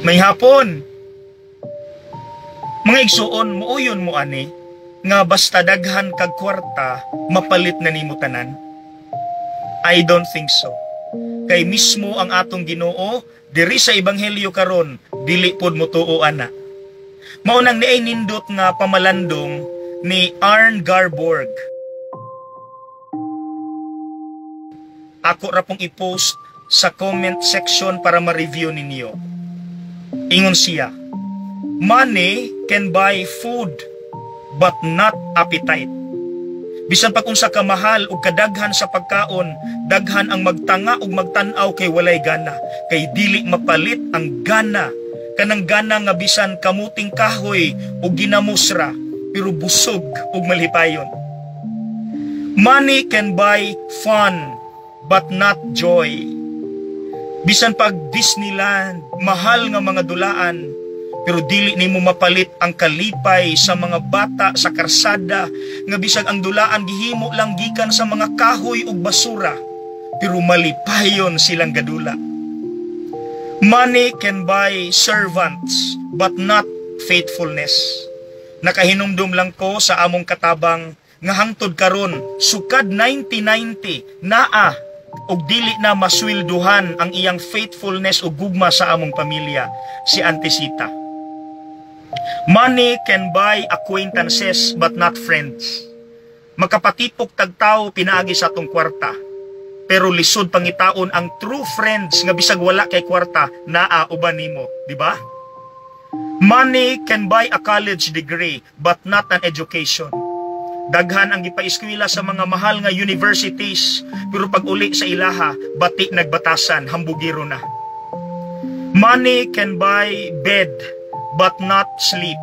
Maayong hapon. Mga igsuon, muuyon mo ani nga basta daghan kag kwarta, mapalit na nimo tanan? I don't think so. Kay mismo ang atong Ginoo diri sa ebanghelyo karon, dili pod motuo ana. Mao nang niay nindot nga pamalandong ni Arn Garborg. Ako ra pong i-post sa comment section para ma-review ninyo. Ingon siya, "Money can buy food but not appetite." Bisan pag unsa ka mahal ug kadaghan sa pagkaon, daghan ang magtanga ug magtan-aw kay walay gana, kay dili mapalit ang gana. Kanang gana nga bisan kamuting kahoy ug ginamusra, pero busog ug malipayon. Money can buy fun but not joy. Bisan pag Disneyland, mahal nga mga dulaan, pero dili nimo mapalit ang kalipay sa mga bata sa karsada nga bisag ang dulaan gihimo lang gikan sa mga kahoy ug basura, pero malipayon silang gadula. Money can buy servants but not faithfulness. Nakahinumdum lang ko sa among katabang nga hangtod karon, sukad 1990, naa og dili na maswelduhan ang iyang faithfulness ug gugma sa among pamilya, si Auntie Sita. Money can buy acquaintances but not friends. Makapatipok tag tao pinaagi sa atong kwarta. Pero lisod pangitaon ang true friends nga bisag wala kay kwarta, naa uban nimo, di ba? Money can buy a college degree but not an education. Daghan ang gipaeskwela sa mga mahal nga universities, pero pag uli sa ilaha, bati nagbatasan, hambugiro na. Money can buy bed but not sleep.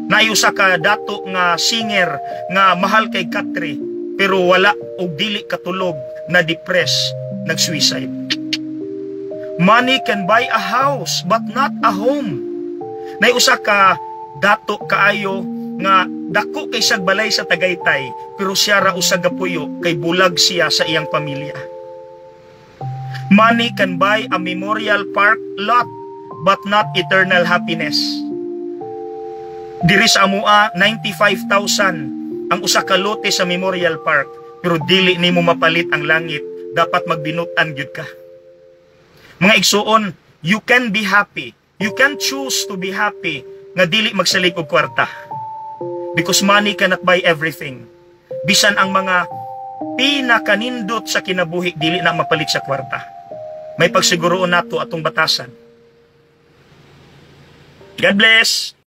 Naay usa ka dato nga singer nga mahal kay katre, pero wala og dili katulog, na depress, nag-suicide. Money can buy a house but not a home. Naay usa ka dato kaayo nga dako kay siyag balay sa Tagaytay, pero siya ra usa gapuyo kay bulag siya sa iyang pamilya. Money can buy a memorial park lot but not eternal happiness. Diri sa amoa, 95,000 ang usa ka lote sa Memorial Park, pero dili nimo mapalit ang langit, dapat magbinutan gyud ka. Mga igsuon, you can be happy. You can choose to be happy nga dili magsalig og kwarta. Because money cannot buy everything. Bisan ang mga pinakanindot sa kinabuhi, dili na mapalit sa kwarta. May pagsiguroon nato atong batasan. God bless!